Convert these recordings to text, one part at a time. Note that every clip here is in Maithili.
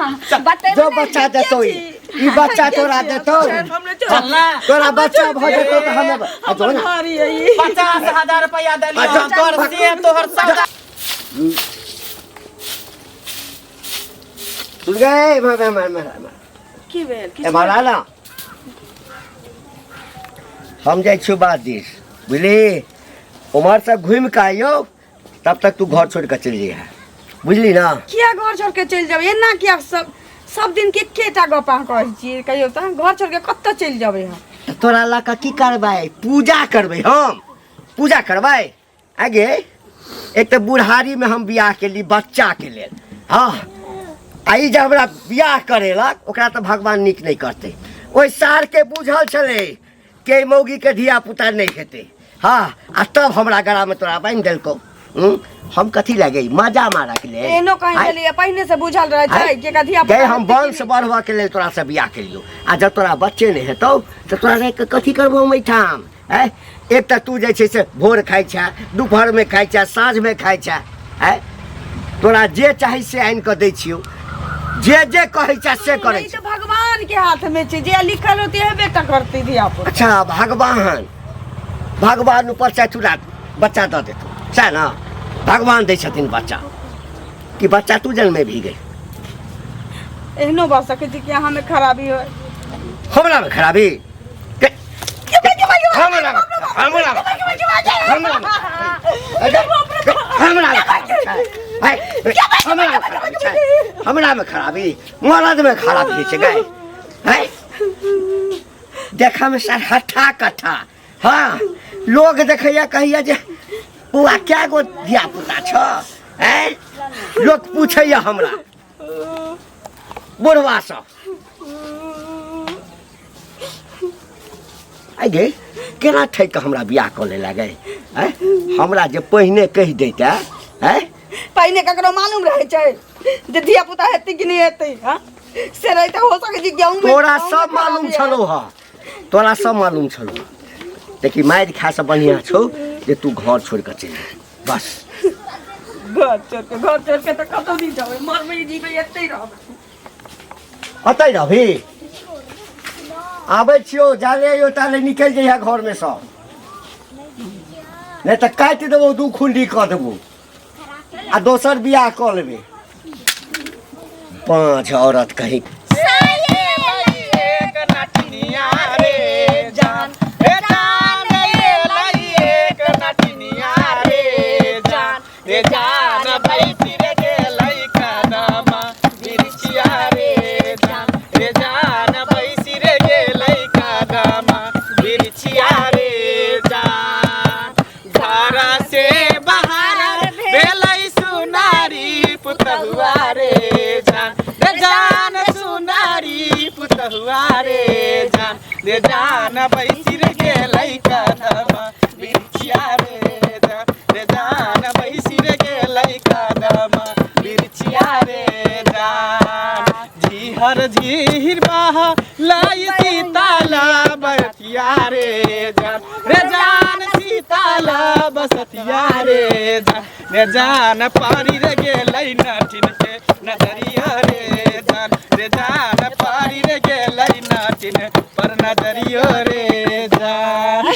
हाँ, बतेबै जो नहि। बच्चा देतौ ई ई बच्चा तोरा देतौ चल ना तोरा बच्चा भऽ जेतौ तऽ हम आ जो ना 50,000 रुपया देलियो अच्छा, हम तोहर से तोहर सौदा सुन गए मार मार मार मार की भेल ए मारा ना हम जाइ छियौ बात दिस बुझली उम्हरसँ घुमि कऽ आइयौ तब तक तू घर छोड़ कऽ चलि जइहे बुझली ना किया घर छोड़ के चलि जाबै एना किया सब सब दिन के एकेटा गप अहाँ कहै छियै कहियौ तऽ घर छोड़ के कतऽ चलि जेबै हम तऽ तोरा लऽ कऽ की करबै पूजा करबै हम पूजा करबै आगे एक तऽ बुढ़ारीमे हम बियाह केली बच्चाके लेल हँ आ ई जे हमरा बियाह करेलक ओकरा तऽ भगवान नीक नहि करतै ओहि सारके बुझल छलै कि एहि मौगीके धियापुता नहि हेतै हँ आ तब हमरा गरामे तोरा बान्हि देलकौ हूँ? हम कथी लगे मजा मारके लेल एहनो कहीं आँय? गेलियै पहिने से बुझल रहै छै कि एकरा धिया गए हम वंश बढ़बऽके लेल तोरासँ बियाह केलियौ आ जब तोरा बच्चे नहि हेतौ तऽ तोरा राखि कऽ कथी करबौ हम एहिठाम आँय एक तऽ तू जे छै से भोर खाइ छे दुपहरमे खाइ छे साँझमे खाइ छे आँय तोरा जे चाही से आनि कऽ दै छियौ जे जे कहै छे से करै ई तऽ भगवान के हाथ में छै जे लिखल होतै हेबे टा करतै धिया पुता अच्छा भगवान भगवान ऊपर से चूड़ा बच्चा दऽ देतौ सएह ने भगवान दै छथिन बच्चा कि बच्चा तू जन्मे भी गई एहनो भऽ सकै छै कि अहाँ में खराबी होय हमरा में खराबी हमरा हमरा हमरा हमरा हमरा खराबी छै हमरा में खराबी मरद में खराबी छै गाय है देखा में सर हट्ठा कट्ठा हाँ लोग देखैया कहैया जे बौआ क्या गो धिया पुता छ हैं लोग पूछैया हमरा बुढ़वा सब आइ गे केना ठकि कऽ हमरा बियाह कऽ ले लागै आँय हमरा जे पहिने कहि दैते आँय पहिने ककरो मालूम रहै छै जे धिया पुता हेतै कि नहि हेतै हाँ से रहै तऽ हो सकै छै गेहूँ में तोरा गेहूँ में सब मालूम खराबी है। छलौ हँ तोरा सब मालूम छलौ हँ देखी मारि खाय से बढ़िआँ छौ जे तू घर छोड़ि कऽ चलि जा बस घर छोड़ के घर छोड़ के तऽ कतौ नहि जेबै मरबै जीबै एतै रहबै अतै रहबी आबै छियौ जाले अइयौ ताले निकलि जइहे घरमे सँ नहि तऽ काटि देबौ दू खुंडी कऽ देबौ आ दोसर बियाह कऽ लेबै पाँच औरत कहीं रे जान बैसी रे गेलै कदमा बिरछिया रे जान रे जान बैसी रे गेलै कदमा बिरछिया रे जान घर से बाहर भेलै सुनारी पुतहुआ रे जान रे जान सुनारी पुतहुआ रे जान रे जान बैसी रे गेलै कदमा बिरछिया रे जान रे जान बैसी रे गेलै कदमा बिरछिया रे जान झिहर झिहिर बहा लाई सीताला बरतिया रे जान रे जान सीताला बसतिया रे जान रे जान पारी रे गेलै नठिन के नजरिया रे जान रे जान पारी रे गेलै नठिन पर नजरियो रे जान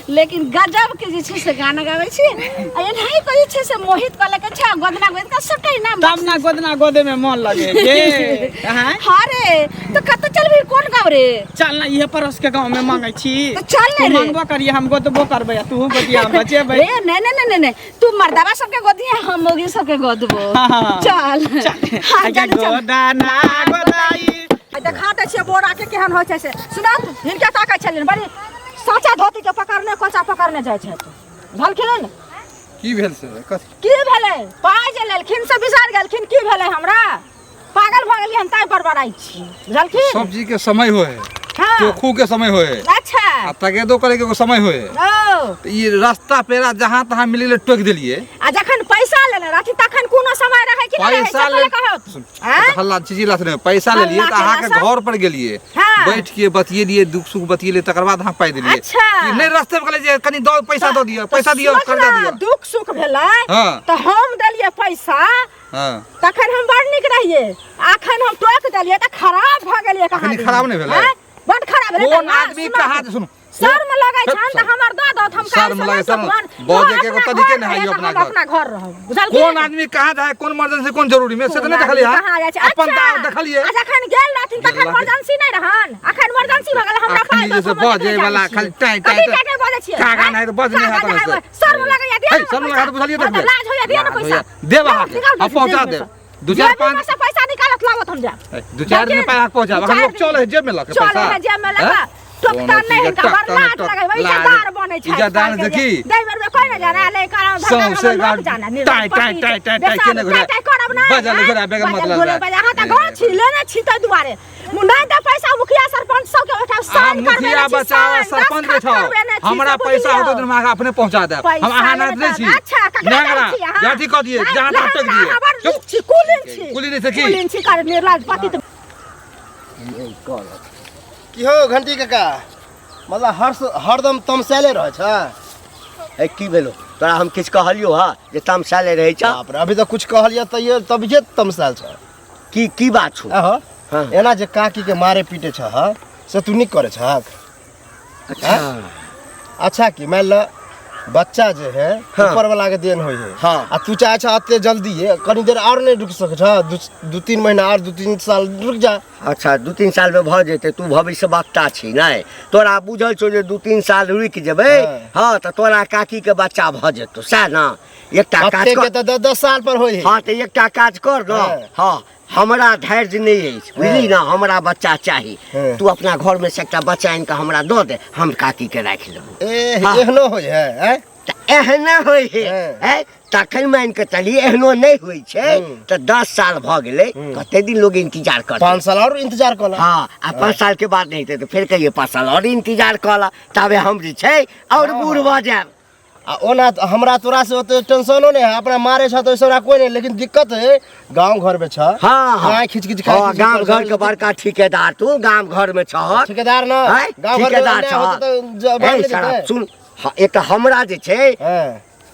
लेकिन गजब के जे छै से गाना गाबै छी आ एनाही के जे छै से मोहित कऽ लके छै आ गोदना गोद के सबटा इनाम तब ना गोदना गोदे में मन लगे के हाँ हाँ रे तो कतऽ चलबी कोन गाँव रे चल ना इहे पड़ोस के गांव में मांगे छी तो चल ने तू रे। मांगबो करिए हम गोदबो करबै आ तू गोदिया हम बचेबै रे नहीं नहीं नहीं नहीं तू मर्दावा सबके गोदी हम मौगी सबके गोदबो हाँ। चल हाँ अच्छा चल चल गोदाना गोदाई देखा दै छियै बोरा के केहन होइ छै से सुनत हिनके ताकै छलियनि बड़ी साचा धोती के पकड़ने कोचा पकड़ने जाइ छथि बुझलखिन की भेल से कथी की भेलै पाइ जे लेलखिन से बिसरि गेलखिन की भेलै हमरा पागल भऽ गेलियै हम ताहि बड़बड़ाइ छी बुझलखिन सब्जी के समय होए है हाँ चोखू के समय होए है अच्छा आ तगेदो करे के एगो समय होए है ओ तऽ ई रास्ता पेरा जहाँ तहाँ मिल गेलै टोकि देलियै आ जखन पैसा लेने रहथिन तखन कोनो समय रहै कि नहि रहै पैसा से ले पहिले कहत सुन, आँय? हल्ला चिचिला से नहि पैसा लेलियै हल्ला तऽ अहाँके केला घर पर गेलियै हाँ। बैठ के बतियेलिए, दुख सुख बतियेलिए, तकर बाद अहाँ पाइ देलिए। अच्छा। कि नहि रास्ते में कहलिए जे कनी दऽ, पैसा दऽ दिअ, पैसा दिअ, सुनत कर्जा ना, दिअ। दुख सुख भेलै हाँ। तऽ हम देलियै पैसा, हाँ। तखन हम बड़ नीक रहियै। अखन हम टोक देलियै तऽ खराब भऽ गेलियै। कहाँ अखनी दिन। खराब नहि भेलै? आँय? बड खराब भेलै। कोन तऽ ना, आदमी सुनत। कहाँ सुनू, शर्म लगै चुप, छनि तऽ शर्म। हमर दऽ दौथ, हम शर्म काल्हि लगै, से शर्म। भगवान बजै के एगो अपना तरीके घर नहि है रहै तऽ अपना हम घर। अपना घर रहब, बुझलखिन? कोन आदमी कहाँ जाए, कोन इमरजेंसी, कोन जरूरी में, से तऽ नहि देखलियै अहाँ। कहाँ जाइ छै? अपन अच्छा। तऽ देखलियै। आ जखन गेल रहथिन तखन गेल रहथिन। इमरजेंसी नहि रहन? अखन इमरजेंसी भऽ गेल, हमरा अखन पाइ जे दऽ, से हम ओतेक बजै नहि वाला जानै छियै। खाली टाँय टाँय कथी टाँय। टाँय टाँय बजै छियै? कागा नहि तऽ बज नहि कागा हैत नहि अहाँसँ। हैत। शर्म लगैया, दिअ है, ने शर्म पैसा। लगा तऽ बुझलियै हँ, तऽ देखबै। लाज होइया, दिअ ने लाज पैसा। होइया। देब लाउ, अहाँके, निकाल हम पहुँचा जेबमे देब। सँ। दू चारि जेबमे पाँच सँ पैसा निकालत लाबत हम जायब। दू चारि दिन पाइ अहाँके पहुँचायब। अखन लोक चलै है जेबमे लऽ के चलै पैसा। है जेबमे लऽ हैं? के। टोकता कोनो नहि चीजके हिनका, बड़ टक लाज टक लगै, लाज। इज्जतदार बनै छै। इज्जतदार आजकल के देखी। जे दै बेर कोइ नहि जाने, ले करब, धर सौंसे लोक गाँव जाने, निर्लज्ज टाँय टाँय पति टाँय टाँय टाँय बेसार, केने घुरे। टाँय टाँय करब नहि, बजल आँय? घुरे, बेगर बजल मतलब घुरे, है। बजल। अहाँ तऽ गाँव छी, लेने छी ताहि दुआरे। नहि तऽ पैसा मुखिया सरपंच सबके ओहिठाम अहाँ साइन करबेने मुखिया छी, बचाओ साइन, सरपंच दस्तखत बैठाओ, करबेने छी, हमरा से पैसा बुझियौ। होतै तऽ हम अहाँके अपने पहुँचा देब। हम पैसा अहाँ लेने नाथ नहि छी। अच्छा, ककरा नेंगरा, कहै छी अहाँ? जाति कऽ दियै, नहि, जहाँ तहाँ टोकि लहंगा दियै। अहाँ बड़ चुप। नीक छी, कुलीन छी। कुलीन से की? कुलीन छी, कारण निर्लज्ज पतित। की हो घंटी काका, मतलब हर हरदम तमसायले रहै छ? ए की भेलो तोरा? हम किछु कहलियो हँ जे तमसायले रहै छ? बाप रे, अभी तऽ कुछ कहलियै तैयो तभिए तमसायल छ। की की बात छौ? आहो। हाँ। एना जे काकी के मारे पीटे छ से तू नीक करे छहक? अच्छा। अच्छा की मान ल बच्चा जे है हाँ। ऊपर वाला के देन होय है। हाँ। आ तू चाहे छ अते जल्दी है, कनी देर और नहीं रुक सके छ? 2-3 महीना और, 2-3 साल रुक जा। अच्छा, 2-3 साल में भऽ जेतै। तू भविष्य वक्ता छी नहि? तोरा बुझल छौ जे 2-3 साल रुकि जेबै? हाँ। हँ, तऽ तोरा काकी के बच्चा भऽ जेतौ, सएह ने? एकटा काज कते कर के तऽ 10-10 साल पर होय है। हँ, तऽ एकटा काज कर ने। हाँ। हँ, हमरा धैर्य नहि अछि, बुझली ने? हमरा बच्चा चाही। हाँ। तू अपना घर में से एकटा बच्चा आनि कऽ हमरा दऽ दे, हम काकी के राखि लेबौ। ए हाँ। एहनो होय है, आँय? तऽ एहना होइ है। हाँ। हैं? तखन मान कऽ चली एहनो नहि होइ छै। हम्म। तऽ 10 साल भऽ गेलै, कते दिन लोग इंतजार करतै? 5 साल और इंतजार कऽ ला। हँ, आ 5 साल के बाद नहि हेतै तऽ फेर कहियै 5 साल आओर इंतजार कऽ ला, ताबे हम जे छै आओर बूढ़ भऽ जायब। आ ओना तऽ हमरा तोरा से ओते टेंशनो नहीं है, अपना मारे छ तो हमरा कोई नहीं, लेकिन दिक्कत है गांव घर में छ। हाँ, हाँ। गाय खिच खिच खाय, हाँ, खिच खिच गाम कर घर छ। के बड़का ठेकेदार तू गाम घर में छहक। ठेकेदार न, हैं? गांव घर के ठेकेदार अन्याय छहक। होतै तऽ हे, बांध शराब, देतै। सुन, हाँ, एक हमरा जे छै हाँ।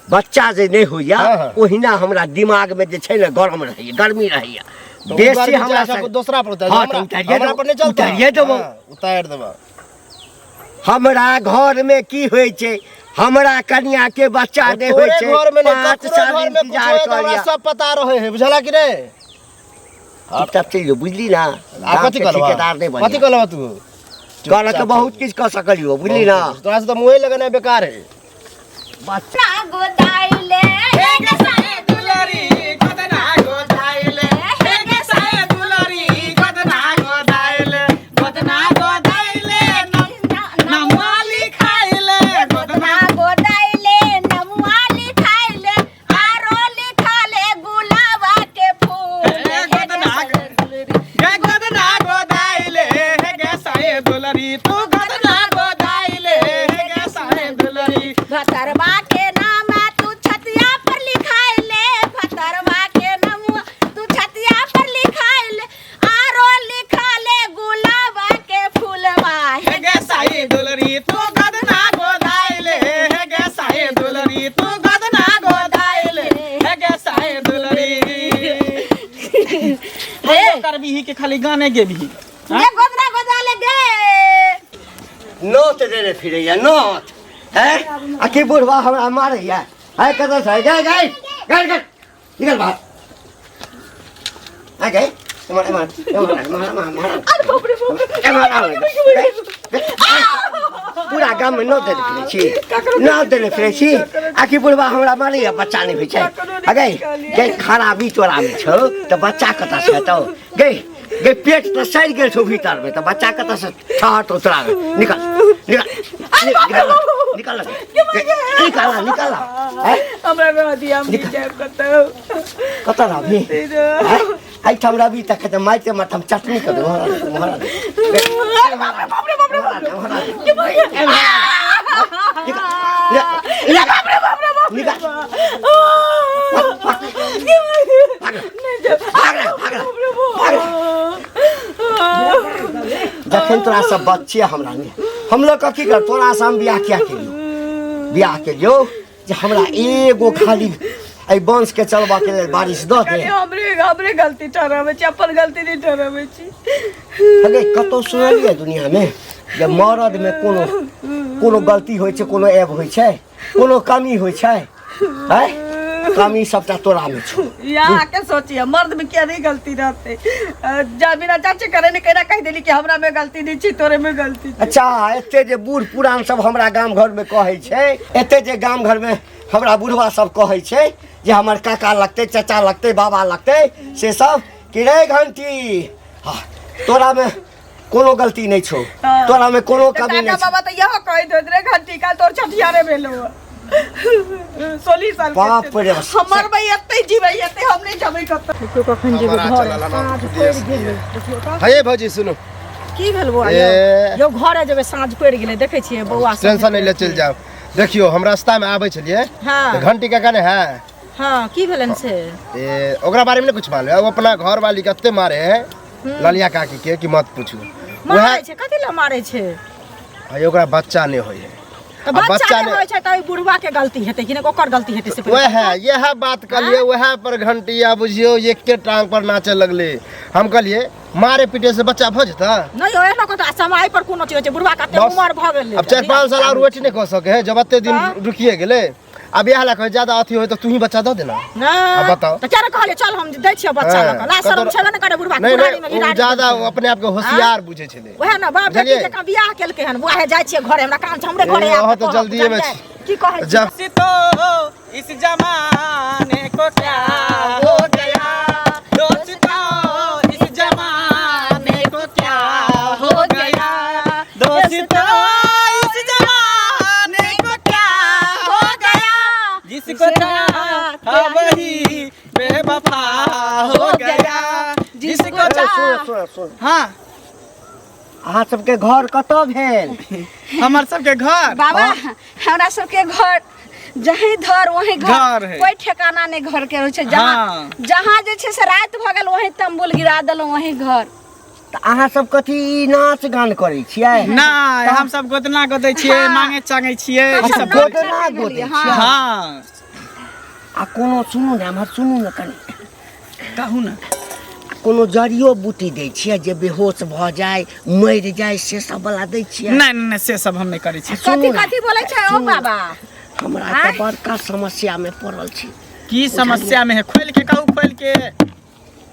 बच्चा जे नहि होइया, हाँ, हाँ। ओहिना हमरा दिमाग में जे छै ने गरम रहैया, गर्मी रहैया तऽ ओ बेसी गर्मी हमरा चाहे सब दोसरा पर उतारि हाँ, हमरा तऽ उतारिये हमरा देबौ, पर नहीं चलतौ। उतारिये देबौ। हाँ, उतारि देबौ। हमरा घर में की होइ छै, हमरा कनिया के बच्चा नहि होइ तोरे छै, घर में नहीं, 5 ककरो साल घर में कुछ इंतजार होए तऽ हमरा करिया। सब पता रहे है, बुझला कि नहीं? चुपचाप चलि जो, बुझली ना? आ गाम कथी के कहलबा? ठेकेदार नहि कथी बनिहे। कहलबा तू? कहलक तऽ बहुत किछु कऽ सकलियो, बुझली ना? तोरा से तऽ मुँहे लगेनाइ बेकार है। ना गोदाइले हे साए दुलरी गोदना गोदाइले, हे साए दुलरी गोदना गोदाइले, गोदना गोदाइले नमुआ लिखाइले गोदना गोदना गोदाइले नमुआ लिखाइले, आरो लिखाले गुलाबा के फूल। हे गोदना गे गोदना गोदाइले, हे गे साए दुलरी तू गोदना गोदाइले, हे गे साए दुलरी। भतरवा के नाम तू छतिया पर लिखाइले, भतरवा के नाम तू छतिया पर लिखाइले, आरो लिखाले गुलाबा के फूलवा। हे गे साए दुलरी तू गोदना गोदाइले, हे गे साए दुलरी तू गोदना गोदाइले, हे गे साए दुलरी। हे करबीही के खाली गाने गेबही? ये गोदना गोदाले गे। नोत देने फिरैया नोत है, आ की बुढ़वा हमरा मारैया है, कतऽ छै? गए गए गए गए, निकल बाहर आ गए। एम्हर एम्हर एम्हर एम्हर एम्हर एम्हर। अरे बाप रे बाप रे। एम्हर आबै, पूरा गाम में नोत देने फिरै छी, नोत देने फिरै छी, आ की बुढ़वा हमरा मारैया, बच्चा नहि होइ छै। आ गई गई, खराबी तोरा में छौ तऽ बच्चा कतऽ से हेतौ? गई गई, पेट तऽ सड़ि गेल छौ भीतर में, तऽ बच्चा कतऽ से ठहरतौ तोरा में? निकल निकल निकल निकल निकल निकल हैं? हमरा रह दिया, हम निकल। जायब कतौ। कतऽ रहबी हैं? एहिठाम रहबी तखन तऽ मारिते मारिते हम चटनी कऽ देबौ। मोहरा दे, मोहरा दे। बाप रे बाप रे बाप रे। मोहरा दे, मोहरा दे। निकल, बाप रे बाप रे बाप रे। निकल। भाग, भाग, भाग, भाग। अखन तोरा सब बच्चे हमरा नहि हम लोग के की कर तोरा से हम बियाह किया केलियो, बियाह केलियो जे हमरा एगो खाली एहि वंश के चलबऽ के लेल बारिश दऽ दे। कनि हमरे हमरे गलती ठहराबै छी, अपन गलती नहि ठहराबै छी। अगे कतौ सुनलियै दुनिया में जे मरद में कोनो कोनो गलती होइ छै, कोनो ऐब होइ छै, कोनो कमी होइ छै? हैं, कमी सबटा तोरा में छौ। यहाँ आके सोचिए मर्द में किया नहीं गलती रहते। जा बिना चाची करे ने केना कहि देली कि हमरा में गलती नहीं छी, तोरे में गलती छी। अच्छा, एते जे बूढ़ पुरान सब हमरा गाम घर में कहै छै, एते जे गाम घर में हमरा बुढ़वा सब कहै छै जे हमर काका लगतै, चाचा लगतै, बाबा लगतै, से सब कि रे घंटी, हाँ, तोरा में कोनो गलती नहीं छौ, तोरा में कोनो तऽ कमी नहीं काका छौ। बाबा तऽ इहो कहैत होइत रे घंटी, काल्हि तोर छठियारे भेलौ हँ। 16 साल के बाप छै। रे बाप। हमर भाई एते जीबै एते, हम नहि जबै कतौ। देखियौ कखन जेबै हमरा घरे, चलल हन साँझ देश पड़ि गेलै। देखियौ तऽ। हे भौजी सुनू, की भेल बौआ? ए। यौ घरे जेबै, साँझ पड़ि गेलै, देखै छियै बौआ सब। टेंशन नहीं ले, चलि जाओ। देखियो हम रास्ता में आबै छलियै हाँ। तऽ घंटी काका ने है। हाँ, की भेलनि से? ए, ओकरा बारे में नहीं कुछ मालूम है। वो अपना घर वाली के एते मारे है ललिया काकी के कि मत पूछू। मारै छै? कथी लए मारै छै? है ओकरा बच्चा नहीं होय है। तऽ आ बच्चा बच्चा नहि नहि- होइ छै तऽ ओहि बुढ़वा के गलती हेतै कि नहि ओकर गलती हेतै से पहिले वएह यह बात कहलिए, वएह पर घंटिया बुझियो एके टांग पर नाचे लगले। हम कहलिए मारे पीटे से बच्चा भऽ जेता? नहि यौ, एहनो कतौ समय पर कोनो चीज होइ छै? बुढ़वा कते बस। उमर भऽ गेलै। अब 4-5 साल और वेट नहीं कऽ सके है, जब एते दिन रुकिए गेलै। अब इएह लए कहै ज्यादा अथी होय तऽ तू ही बच्चा दऽ देना। नहि। अब बताओ। तऽ किया ने कहलियै चल हम दै छियै बच्चा हाँ, लऽ कऽ, लाज शरम कतौ- छेबे ने करे बुढ़वा के, नहीं बुढ़ारी में नहीं, ओ घिरा ज्यादा देलकै। ओ अपने आप के होशियार बुझै छलै। वएह ने बाप बेटी बुझलियै? जकाँ बियाह केलकै हन। बुआ हे जाइ छियै घरे, हमरा काम छै, हमरे घरे ए, आयब अहाँ तऽ तऽ कहब, जल्दिए में बुझलियै? छी। की कहै छी? जा। तो इस जमाने को क्या हो गया, दोस्तों इस जमाने को क्या हो गया, दोस्तों इस जमाने को क्या हो गया, जिसको चाहा वही बेवफा हो गया, जिसको ए, चाहा। सुन सुन सुन। हाँ। अहाँ सबके घर कतऽ भेल? हमर सबके घर बाबा, हमरा सबके घर जहीं धर वहीं घर, घर है। कोई ठिकाना नहीं घर के रहै छै। जहाँ हाँ। जहाँ जे छै से राति भऽ गेल वहीं तंबुल गिरा देलहुँ वहीं घर। तऽ अहाँ सब कथी ई नाच गान करै छियै? नहि, हम सब गोदना गोदै छियै, हाँ। मांगे चांगे छियै, हम ई सब सब नाच करै छियै। गोदना गोदै हाँ। छियै? हाँ। आ कोनो सुनू ने, एम्हर सुनू ने कनि। कहू ने। कोनो जड़ियो बूटी दै छियै जे बेहोश भऽ जाय, मरि जाय, से सब वाला दै छियै? नहि नहि नहि, से सब हम नहि करै छी। सुनू कथी ने, कथी बोलै छै ओ सुनू ने, बाबा? हमरा तऽ बड़का समस्या में पड़ल छी। की समस्या में है? खोलि के कहू, खोलि के।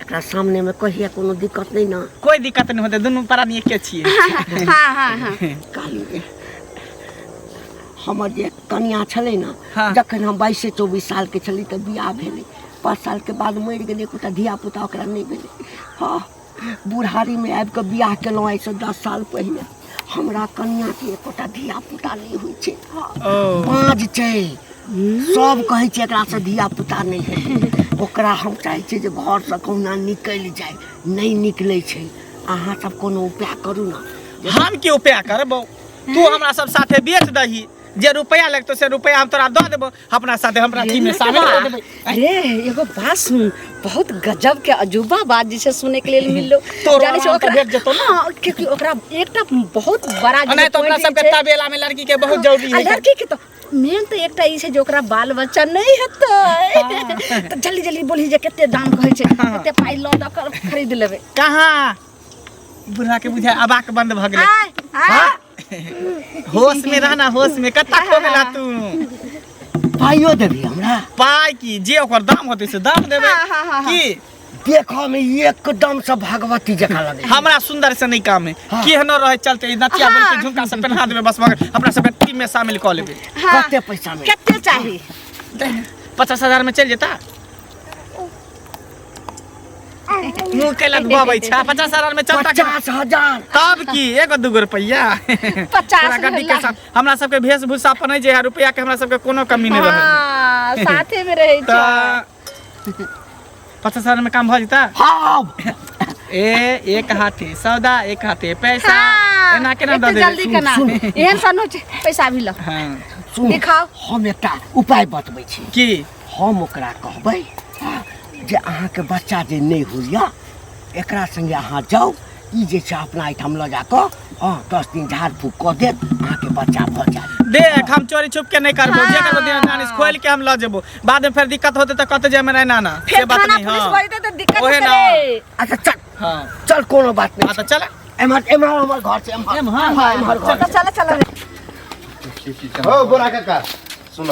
एकरा सामने में कहिया कोनो दिक्कत नहीं ना? कोई दिक्कत नहीं होते, दुनू प्राणी एके छियै। हाँ हाँ हाँ। कहली जे हमर जे कनिया छलै ने, हाँ। जखन हम 22-24 साल के छली तऽ बियाह भेलै, 5 साल के बाद मरि गेलै, एकोटा धिया पुता ओकरा नहि भेलै। हाँ, बुढ़ारी में आबि कऽ बियाह केलहुँ आइसँ 10 साल पहिने। हमरा कनिया के एकोटा धिया पुता नहि होइ छै। हाँ, ओ। बाँझ छै, सब कहै छै एकरासँ धिया पुता नहि हेतै। ओकरा हम चाहै छियै जे घरसँ कहुना निकलि जाय, नहि निकलै छै। अहाँ सब कोनो उपाय करू ने। हम की उपाय करबौ? तू हमरा सब साथे बेच दही, जे रुपया लगतौ से रुपया हम तोरा दऽ देबौ, अपना साथे हमरा टीम में शामिल कऽ देबै। अरे एगो बात सुन, बहुत गजब के अजूबा बात जे छै सुनै के लेल मिललो। तोरो जानै छै आराम तऽ ओकरा भेट जेतौ ने? हाँ, क्योंकि ओकरा एकटा बहुत बड़ा जे नहि तऽ अपना point सबके छै। तबेला में लड़की के बहुत जरूरी आ है। लड़की के तऽ मेन तऽ एकटा ई छै जे ओकरा बाल बच्चा नहि हेतै, तऽ जल्दी जल्दी बोलही जे कते दाम कहै छै, कते पाइ लऽ दऽ कऽ खरीद लेबै। कहाँ बूढ़ा के बुझाय अबाक बंद भऽ गेलै। आय, आय। होश में रहना, होश में। कत्ता खो गेला तू? पाइयो देबही हमरा? पाइ की, जे ओकर दाम होतै से दाम देबै। हाँ, हाँ, हाँ, हाँ। की देखऽ में एकदम से भगवती जकाँ लगै छै। हमरा सुंदर से नहीं काम है, केहनो रहे चलते, ई नथिया बोल के झुमका सब पहना देबै, बस मगर अपना सबके टीम में शामिल कऽ लेबै। हाँ। कते पैसा में? कते चाही? 50,000 में चलि जेता। मुँह कैला बबै छै? 50,000 में चलता कि? 50,000? तब की, एगो दूगो रुपैआ 50 तोरा गड्डी के साथ हमरा सबके वेशभूषा पर नहीं जे है, रुपैआ के हमरा सबके कोनो कमी नहीं रहल। हाँ, साथे में रहै छै। तऽ 50,000 में काम भऽ जेता? हाँ। ए, एक हाथे सौदा एक हाथे पैसा। हाँ, एना केना दऽ एते देबै? जल्दी केना? सुन। एहन सन होइ छै, पैसा भी लऽ। हाँ। सुन, दिखाओ। हम एकटा उपाय बतबै छी। की? हम ओकरा कहबै, हाँ, जे अहाँके बच्चा जे नहि होइया, एकरा संगे अहाँ जाउ, ई जे छै अपना एहिठाम लऽ जाकऽ हँ 10 दिन झाड़ फूक कऽ देत, अहाँके बच्चा भऽ जायत। देख हम चोरी छुप के नहीं करबो, जे करबो दिन नानी से खोल के हम ल जेबो, बाद में फिर दिक्कत होते त कत जाय में ना ना फेर से बात थाना नहीं। पुलिस हां बजतै तऽ दिक्कत ओहे हेतै ना। रे। अच्छा चल हां चल कोनो बात हां नहीं। त चल एम्हर एम्हर हमर घर छै, एम्हर एम्हर? हाँ, एम्हर घर तऽ चल चल रे। हो बोरा काका सुन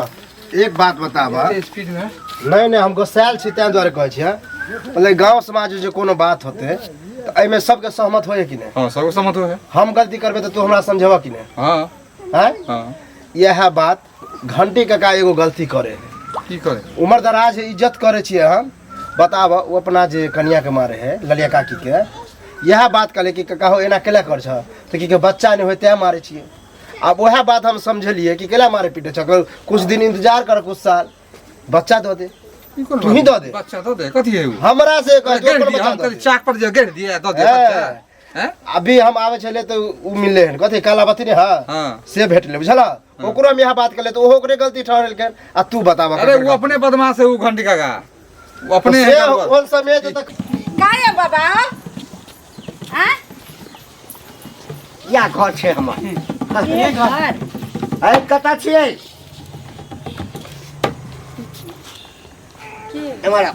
एक बात बताब। स्पीड में नहीं नहीं हम गोसायल छी तें दुआरे कहै छियै, मतलब गांव समाज जे कोनो बात होते तऽ एहिमे सबके सहमत होए कि नहि? हां सबके सहमत होए। हम गलती करबै तऽ तू हमरा समझेबह कि नहि? हां हैं? हां इएह बात घंटी काका एगो गलती करे है। की करे? उमर दराज है, इज्जत करे छियै हम। बताब ओ अपना जे कनिया के मारे है ललिया काकी के, इएह बात कहले कि काका हो एना केला कर छ, तऽ की के बच्चा नहि होय तें मारे छियै। आब वएह बात हम समझलियै कि केला मारे पीटे छ, कुछ दिन इंतजार कर, कुछ साल बच्चा दऽ दे, तू ही दऽ दे। बच्चा दऽ दे कथी है उ? हमरा से कह, तू गैर अपन दिए, बच्चा हम दऽ कथी दे। चाक पर जे गैर दिए दऽ दे हैं। बच्चा। हैं? अभी हम आबै छलै तऽ उ मिलले हन कथी कालावती ने हाँ हाँ। से भेटले बुझल। ओकरो हम इएह बात कहले तऽ ओहो ओकरे गलती ठहरेलखिन। आ तू बताब अरे वो अपने बदमाश है, वो घंटी काका वो अपने से है गड़बड़। ओन समय तऽ का बाबा आँय? या घर छै हमर। के घर? अरे कतऽ छियै? एम्हर आउ।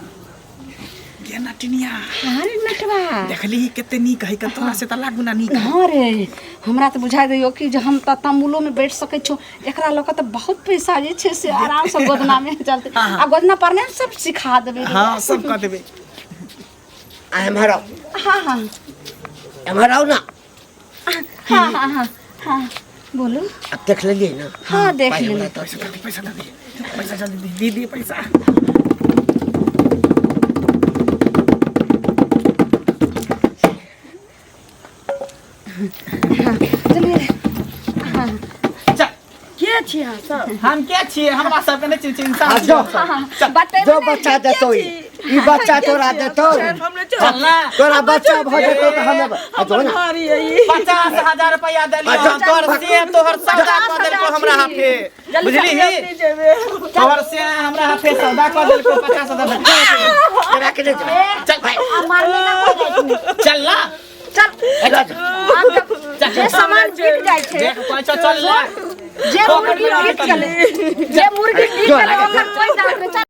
गे नटिनिया अरे नटवा देखली कते नीक है, तोरा से त लागू ना नीक। हाँ रे हमरा तऽ बुझा दैयो कि जे हम तऽ तम्बुलो में बैठ सकै छौ, एकरा लऽ कऽ तऽ बहुत पैसा जे छै से आराम से गोदना में चलते, आ गोदना पड़ने सब सिखा देबै रे। हां सब कह देबै। आ एम्हर आउ। हाँ हाँ एम्हर आउ ना। हाँ हाँ हाँ हाँ बोलू। अब देख लेलियै ना? हाँ देख पाइ हमरा लेलियै। दऽ। पैसा दे, पैसा जल्दी दे, दे दे पैसा। चलिए। हाँ चल के छी अहाँ सब? हम के छियै? हमरा सबके नहि चिन्ह इंसान आ छियै जो। हम सब। बतेबै जो ने। बच्चा देतौ ई, ई बच्चा तोरा देतौ, चल ना तोरा बच्चा भऽ जेतौ तऽ हम आ जो ना। 50,000 रुपया देलियो हम, तोहर से तोहर सौदा कऽ देलको हमरा हाथे, बुझली ही? तोहर से हमरा हाथे सौदा कऽ देलको 50,000। तोरा के नहि जेबै। चल आ मारने ना कोइ जाइ छै। चल ना चल चल जे सामान बिक जाइ छै, देख पैसा चल ना जे मुर्गी बिक गेलै, जे मुर्गी बिक गेलै ओकर कोइ दाम नहि। चल।